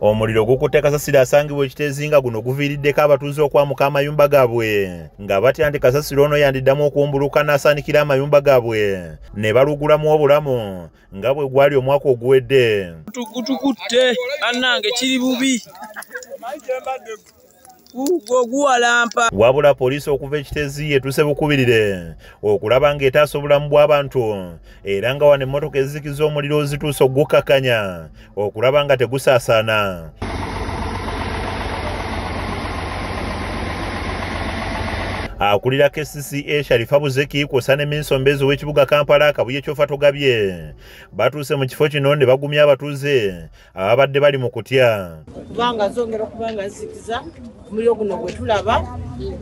Omuliro gukutte kasasiro asangibwa ekiteezi nga guno guviiriddeko abatuuze okwamuka amayumba gaabwe nga batya nti kasasiro ono yandiddamu okuwumbuluka n'asaanikira amayumba gaabwe ne balugulamu obulamu nga bwe gwali omwaka oguwedde. Gutukutte bannange kiri bubi. Guwalampa. Wabula poliisi okuva ekiteezi etuuse bukubirire okulaba ng'etaasa obulamu bw'abantu era nga wano emmotoka ezizikiza omuliro zituuse okugukkakkanya okulaba nga tegusaasaana. Akulira KCCA Sharifa Buzeki kw'ossa ne minisita omubeezi w'ekibuga Kampala Kabuye Kyofatogabye batuuse mu kifo kino ne bagumya abatuuze ababadde bali mu kutya. Kubanga zongera okuba nga zizikiza omuliro guno gwe tulaba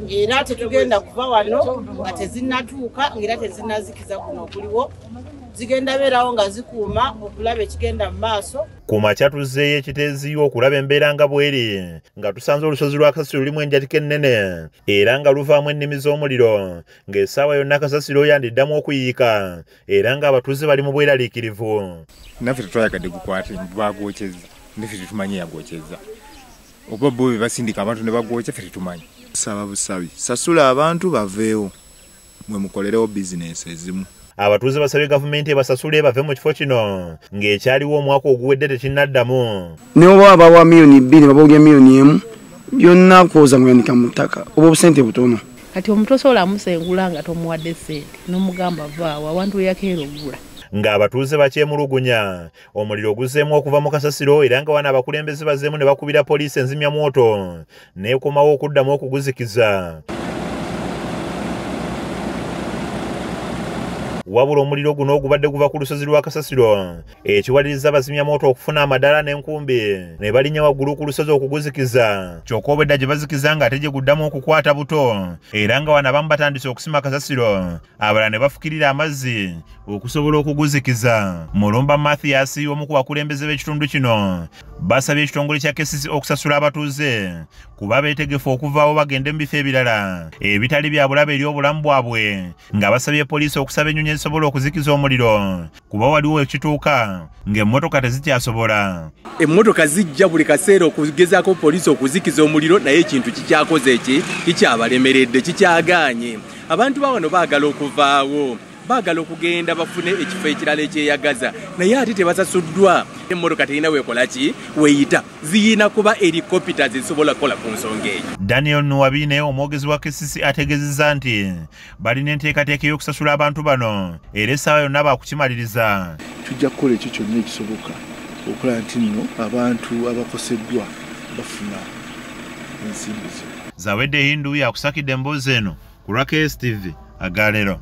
era tetugenda kuva wano nga tezinnatuuka ng'era tezinnazikiza guno oguliwo, zigenda beerawo nga zikuuma okulaba ekigenda mu maaso. Ku makya tuzzeeyo ekiteezi okulaba embeera nga bw'eri nga tusanze olusozi lwa kasasiro lulimu enjatika ennene era nga luvaamu ennimi z'omuliro ng'essaawa yonna kasasiro yandiddamu okuyiika era ng'abatuuze bali mu bweraliikirivu. Naffe tetwayagadde gukwate, bagwokyezza, naffe tetumanyi yagwokyezza oba bo be basindika abantu ne bagwokya, ffe tetumanyi. Saba busabi, sasula abantu baveewo mwe mukolerewo bizinensi ezimu. Abatuuze basabye gavumenti ebasasule bave mu kifo kino ng'ekyaliwo omwaka oguwedde tekinnaddamu. Ne oba bawa 2 million babawa 1 million byonna kwoza ng'oyanika mu ttaka oba obusente butono. Kati omuntu osobola amusengula nga tomuwadde ssente n'omugamba vaawo awantu we yakeera oggula. Ng'abatuuze bakyemulugunya omuliro guzzeemu okuva mu kasasiro era nga wano abakulembeze bazzeemu ne bakubira poliisi enzimyamwoto n'ekomawo okuddamu okuguzikiza. Wabula omuliro guno ogubadde guva ku lusozi lwa kasasiro ekiwaliriza abazimyamwoto okufuna amadaala n'enkumbi ne balinnya waggulu ku lusozi okuguzikiza, kyokka obwedda gye bazikiza ng'ate gye guddamu okukwata buto era nga wano abamu batandise okusima kasasiro abalala ne bafukirira amazzi okusobola okuguzikiza. Mulumba Mathias omu ku bakulembeze b'ekitundu kino basabye ekitongole kya KCCA okusasula abatuuze kuba beetegefu okuvaawo bagende mu bifo ebirala ebitali bya bulabe eri obulamu bwabwe, nga basabye poliisi okusaba ennyonyi ezisobola okuzikiza omuliro kuba waliwo ekituuka ng'emmotoka tezikyasobola. Emmotoka zijja buli kaseera okugezaako poliisi okuzikiza omuliro, naye ekintu kikyakoze eki kikyabalemeredde, kikyagaanye. Abantu ba wano baagala okuvaawo, baagala okugenda bafune ekifo ekirala ekyeyagaza, naye ate tebasasuddwa. Emmotoka terina weekola ki weeyita, ziyina kuba helicopter zisobola kukola ku nsonga eyo. Daniel Nuwabine omwogezi wa KCCA ategeezezza nti balina enteekateeka ey'okusasula abantu bano era essaawa yonna baakukimaliriza. Tujja kukola ekyo kyonna ekisoboka okulaba nti nno abantu abakoseddwa bafuna ensimbi zino. Zawedde Hindu yakusakidde emboozi eno ku lwa KSTV agaleero.